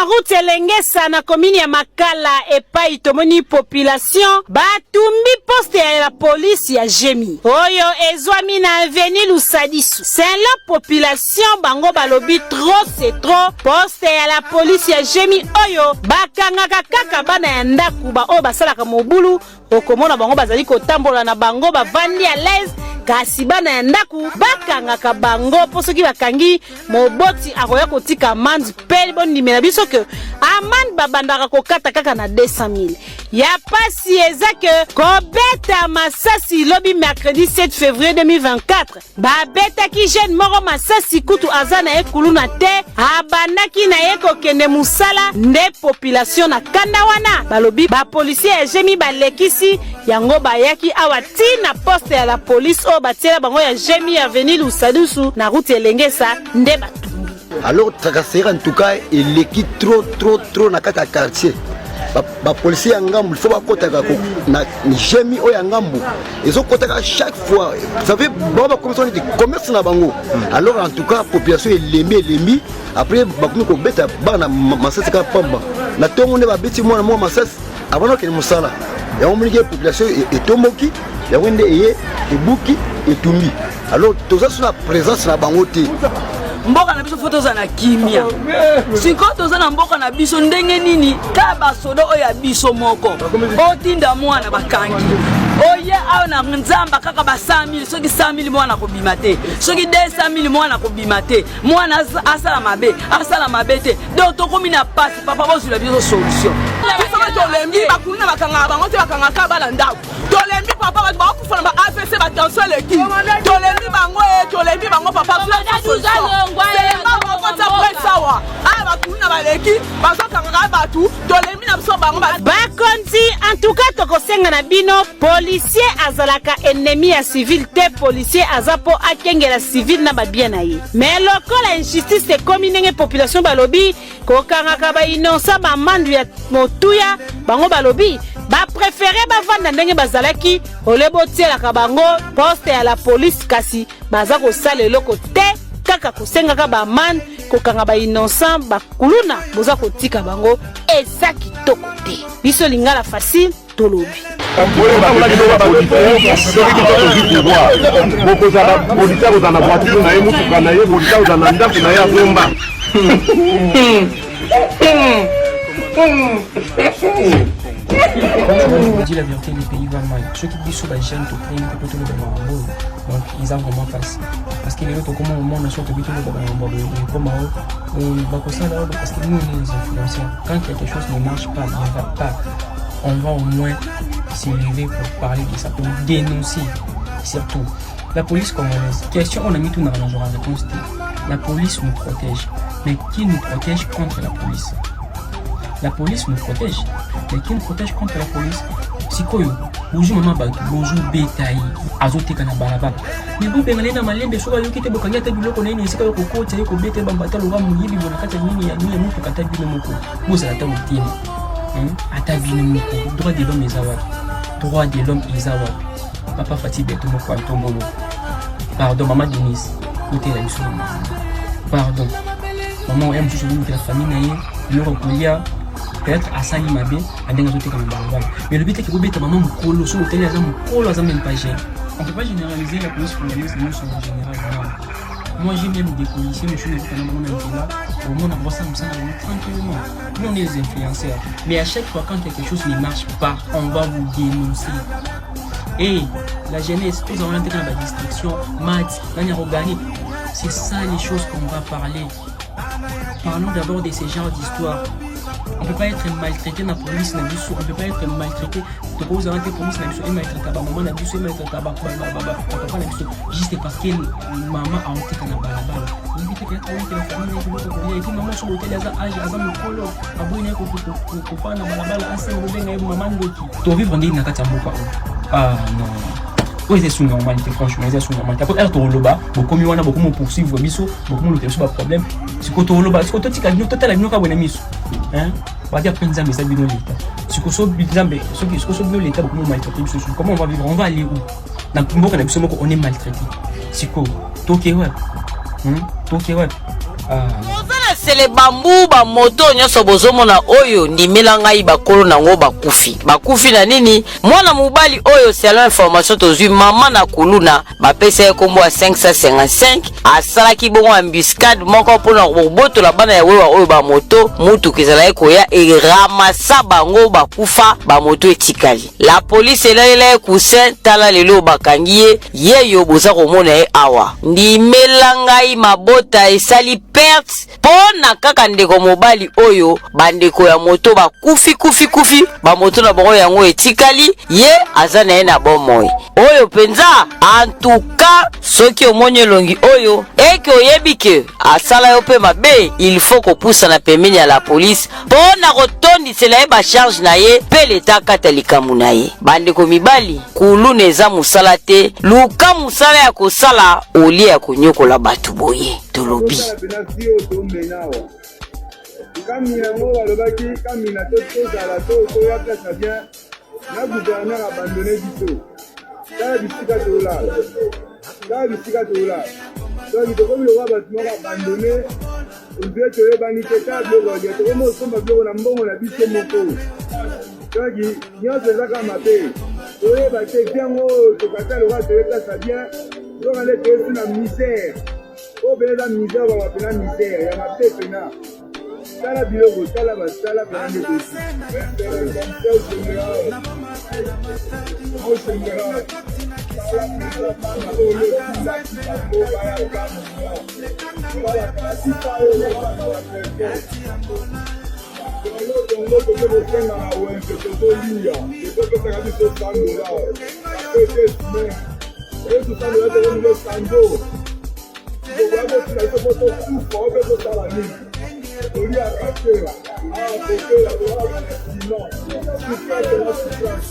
na route Elengesa na commune ya Makala epai tomoni population batumbi poste ya la police ya Gemi oyo ezwami na avenue Lusadisu. Selon population bango balobi trop c'est trop, poste ya la police ya Gemi oyo bakangaka kaka bana ya ndaku ba oyo basalaka mobulu. Okomona bango bazali kotambola na bango bavandi à l'aise, kasi bana ya ndako bakangaka bango mpo soki bakangi moboti akoya kotika amande. Mpe bondimela biso ke amande babandaka kokata kaka na 200 000. Ya pasi eza ke kobeta masasi lobi mercredi 7 février 2024, Babetaki jeune moko masasi kutu aza na ye kuluna te, abandaki na ye kokende musala nde population na kanda wana balobi ba policiers ya Gemi balekisi yango, bayaki awa ti na poste ya la police oyo batiela bango ya Gemi avenue Lusadusu na route Elengesa nde batumbi. Alors tracasserie en tout cas eleki trop trop trop na kati ya quartier. Bapolisier ya ngambu il faut bakotaka na Gemi oyo ya ngambu ezokotaka chaque fois. Vous savez, bango bakomisa neti commerce na bango. Alors en tout cas population elembi elembi. Après bakomi kobeta bana masasi kaka pamba na ntongo nde babeti mwana mwa masasi avant okende mosala. Yango moniki population etomboki, yango nde eye ebuki etumbi. Alors toza so na présence na bango te. Mboka na biso fo toza na kimia. Sikoyo toza na mboka na biso ndenge nini ka basoda oyo ya biso moko otinda mwana bakangi oye awa na nzamba kaka ba 100 000, soki 100 000 mwana kobima te, soki 200 000 mwana kobima te, mwana asala mabe asala mabe te. Donc tokomi na pasi. Papa, bozwila biso solution. Biso tolembi bakuluna, bakangaka bango te, bakangaka bana ndako. Tolembi papa, bato bakokufa na ba AVC, batension eleki. Tolembi bango e, tolembi bango papa. Bakota presse awa aya, bakuluna baleki, bazokangaka bato. Tolembi na biso bango. Bakonzi, en tout cas tokosenga na bino, policier azalaka ennemi ya civil te. Policier aza mpo akengela civil na babien na ye, mais lokola injustice ekomi ndenge population balobi kokangaka bainonsa bamandu ya motuya, bango balobi bapréférer bavanda ndenge bazalaki ole botielaka bango poste ya la police, kasi baza kosala eloko te, kaka kosengaka baamende, kokanga bainnocent bakuluna. Boza kotika bango, eza kitoko te. Biso Lingala Facile tolobi. Soki biso tozwi pouvoir, bokozala policier akozala na voiture na ye, motuka na ye, policier akozala na ndako na ye azomba. Franchement, je vous dis la vérité, le pays va mal. Soki biso bajeune totelemi te po toloba makambo oyo, donc eza vraiment pasi, parce que lelo tokoma omona so tobi toloba makambo boye ekoma oyo bakosala oyo, parce que nous, on est les influenceurs. Quand quelque chose ne marche pas, ne va pas, on va au moins s'élever pour parler de ça, pour dénoncer. Surtout la police congolaise. Question on a mis tout dans la réponse: la police nous protège, mais qui nous protège contre la police? La police nous protège, mais qui nous protège contre la police? Sikoyo bonjour mama, bato bonjour beta ye azoteka na balabala, mais bobengana ye na malembe. Soki ayoki te, bokangi ata biloko na ye na esika yo kokota ye kobeta ye bambata loka moyibi bo na kati ya nini ya nini ya motuka. Ata bino moko bozala ata motema, ata bino moko. Droit de l'homme eza wapi? Droit de l'homme eza wapi? Papa Fati Beto moko antombolo, pardon. Mama Denise, otela biso na mama, pardon. Mama oya mosusu ozolukela famille na ye biloko kolia, peut-être asali mabe andenge azoteka na balabala, mais lobi teke kobeta mama mokolo. Soki otali, aza mokolo, aza même pas jeune. On peut pas généraliser la police congolaise nyonso en général, non. Moi, j'ai même des policiers mosusu nakutana bango na nzela, omona bosala mosala bango tranquillement. Nous, on est des influenceurs, mais à chaque fois quand quelque chose ne marche pas, on va vous dénoncer. Et la jeunesse tozala wana te kaka na badistraction match nani akogagner. C'est ça les choses qu'on va parler. Parlons d'abord de ce genre d'histoire. On peut pas être maltraité na police na biso, on peut pas être maltraité. Tokozala te police na biso emaltraita bamama na biso, emaltraita bapapa na biso juste parce que mama aoteka na balabala. Oyebi te, peut-être oyekela famille na biloko kolia. Et puis mama soki oteli aza âge, aza mokolo, aboyi na ye kofana na balabala, asenga bobenga ye mama ndoki. Tovivre ndenge na kati ya mboka oyo? Ah non, oyo eza su normal te. Franchement, eza su normal te. Après heure toloba, bokomi wana, bokomi poursuivre biso, bokomi olukela biso baproblème. Sikoyo toloba, sikoyo totika bino, totala bino kaka boye na miso badi. Après Nzambe eza bino leta. Sikoyo so Nzambe, soki sikoyo so bino leta bokomi maltraité biso, comment on va vivre? On va aller où? Na mboka na biso moko on est maltraité. Sikoyo toke wapi? Toke wapi? Ah. Oza na Basele bambu bamoto nyonso bozomona oyo, ndimela ngai, bakolo nango bakufi. Bakufi na nini? Mwana mobali oyo, selon information tozwi, mama na kuluna bapesa ye nkombo ya 555, asalaki bongo embuscade moko mpona kobotola bana ya wewa oyo bamoto. Mutuka ezalaki koya, eramasa bango, bakufa, bamoto etikali. La police elalela ye coussin. Tala lelo bakangi ye, yeyo boza komona ye awa. Ndimela ngai, mabota esali perte mpo na kaka ndeko mobali oyo. Bandeko ya moto bakufi, kufi, kufi, bamoto na bango yango etikali, ye aza na ye na bomoi oyo mpenza. Antuka, soki omoni elongi oyo, eke oyebi ke asala yo mpe mabe, il faut kopusana pembeni ya la police mpo na kotondisela ye bacharge na ye mpe leta akata likambo na ye. Bandeko mibali, kuluna eza mosala te. Luka mosala ya kosala olie ya konyokola bato boye. Tolobi Kamina yango balobaki Kamina tozala toya place na bien na gouverneur abandonne biso. Tala bisika tolala, tala bisika tolala. Donc tokomi lokola bato moko abandonne, ondire toyebani te. Tala biloko ya tokomi kosomba biloko na mbongo na biso moko. Donc nyonso eza kaka mabe, toyeba te biango tokata lokola toye place na bien, nzoka nde toyesi na misère. Oyo pena eza misère, baba pena misère ya mabe pena. Tala biloko, tala basala pena nde tosi général, général. Tala mpenza bana oyo otindaki bango bayaka, balaka oyo balaka bapeso. Lelo Kongo toke kosenga na wenze, tozolia, ezopesaka biso 100 dollar, apese semaine esu 100 dollar, tokomi sando. Tokoya kosila biso mpo tokufa oyo mpe tosala nini? Toliaka te awa, topela toyaka na ciment, souffrance na souffrance.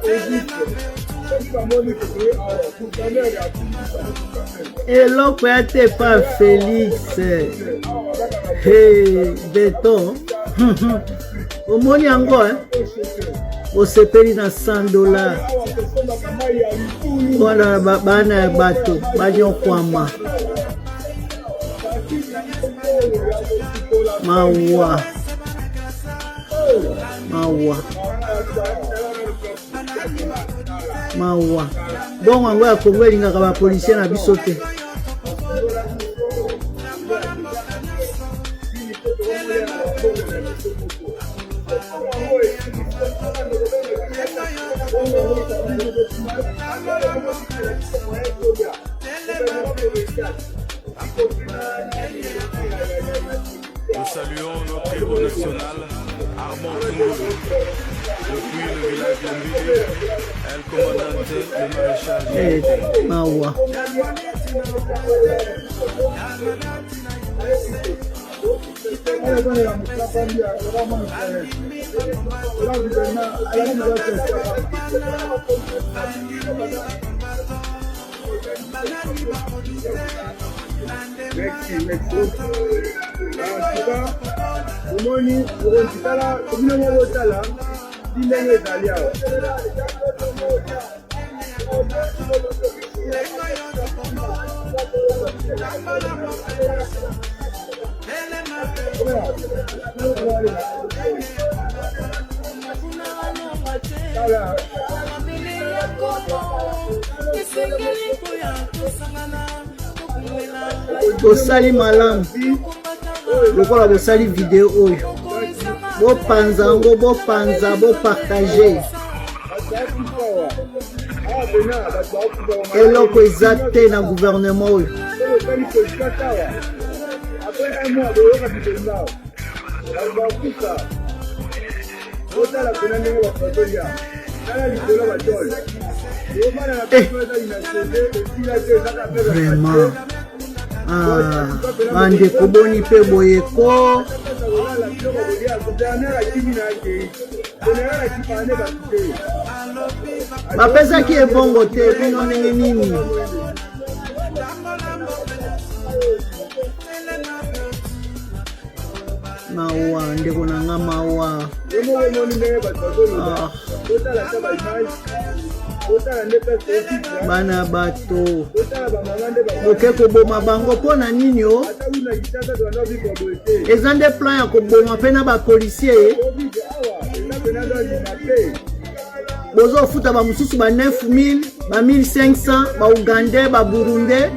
Auguste, soki bamoni kotoye awa, gouverneur atindi bango, gouverneur Eloko ya te pa Félix. Hey, beton omoni yango, eh? Osepeli na 100 dollar wana, bana ya bato banyokwama. Mawa, mawa, mawa. Bongo yango ya Kongo elingaka bapolicier na biso te. Nous saluons notre héros national, Armand Tungulu. Depuis le village de Mbili, El Comandante, le maréchal. Eh, mawa. Merci, merci. En tout cas, omoni okonti, tala bino moko, botala ti ndenge ezali awa. Tala. Bosali malamu lokola bosali video oyo, bopanza yango, bopanza, bopartage. Eloko eza te na gouvernement oyo. Osali président awa, après un mois boyoka bibenga bato bakufa. Botala pena ndenge bafazolia, tala likolo batole omana na biso eza inachevé, esila te, ezaka mpe. Vraiment, ah, bandeko, boni mpe boye ko? Kolala biloko kolia, gouverneur akimi na akei, général akipana nde bato te. Bapesaki ebongo te, bino ndenge nini? Mawa, ndeko na nga, mawa. Yo moko omoni ndenge bato bazoloba. Ah. Botala ata baimage. Bana bato boke koboma bango mpo na nini o? Eza nde plan ya koboma mpe na bapolisier. Bozofuta bamosusu ba 9000, ba 1500, baougandais, baburundais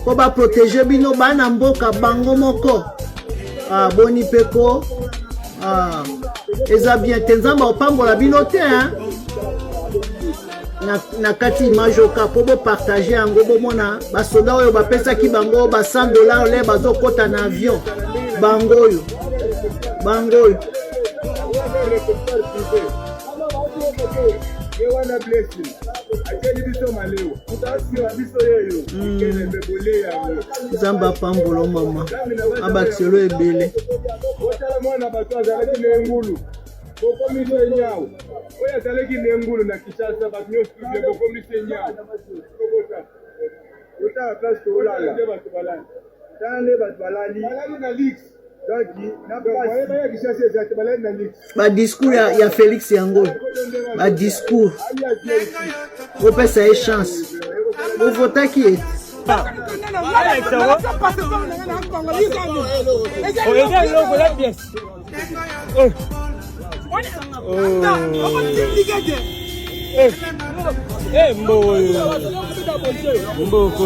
mpo baprotege bino bana mboka bango moko. Ah, boni mpe ko ah, eza bien te. Nzambe akopambola bino te hein? Na, na kati image oka mpo bopartage yango, bomona basoda oyo bapesaki bango ba 100 $ le bazokɔta na avion. Bango oyo, bango oyo. Ye wana Blessing atieli biso malewa, moto asira biso yeyo ekelembe bole yango. Nzambe apambola mama, abakiselo ebele. Otala mwana bato azalaki na engulu, bokomisi enyau. Oyo azalaki na engulu na Kinshasa, bato nyonso tubie bokomisi enyau. Otala place toolala, tala nde bato balali, balali na luxe. Donc na pasi Kinshasa eza te, balali na luxe. Badiscours ya Félix yango, badiscours bopesa ye chance, bovotaki ye te. Eza eloko eza pièce. Mboko mboko.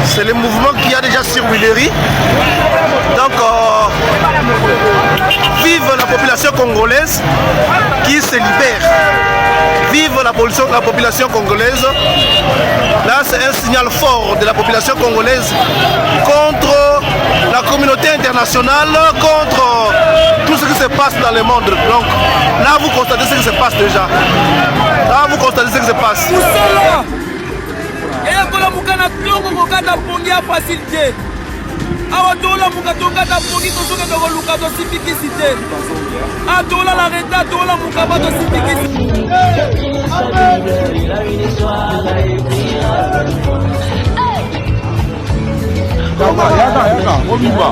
C'est le mouvement qu'il y a déjà sur Willery. Donc, vive la population congolaise qui se libère. Vive la population congolaise. Là, c'est un signal fort de la population congolaise contre la communauté internationale, contre tout ce qui se passe dans le monde. Donc, là, vous constatez ce qui se passe déjà. Là, vous constatez ce qui se passe. Ekolamuka na ntongo, kokata pongi ya facile te. Awa tolamuka, tokata pongi, tozokende koluka, tosimbikisi te. Atolala reta, tolamuka ba tosimbikisi. Yaka, yaka, yaka, obima.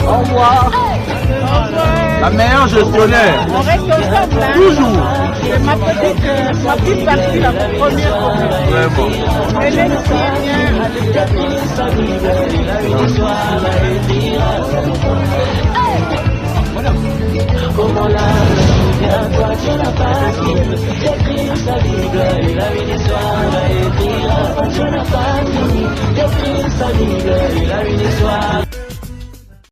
Au revoir. La meilleure gestionnaire. On reste ensemble. Hein? Toujours. C'est ma petite partie, la première. Vraiment. Elle est bien. Comment la souviens-toi, tu n'as pas fini d'écrire sa Bible, il a une histoire à écrire.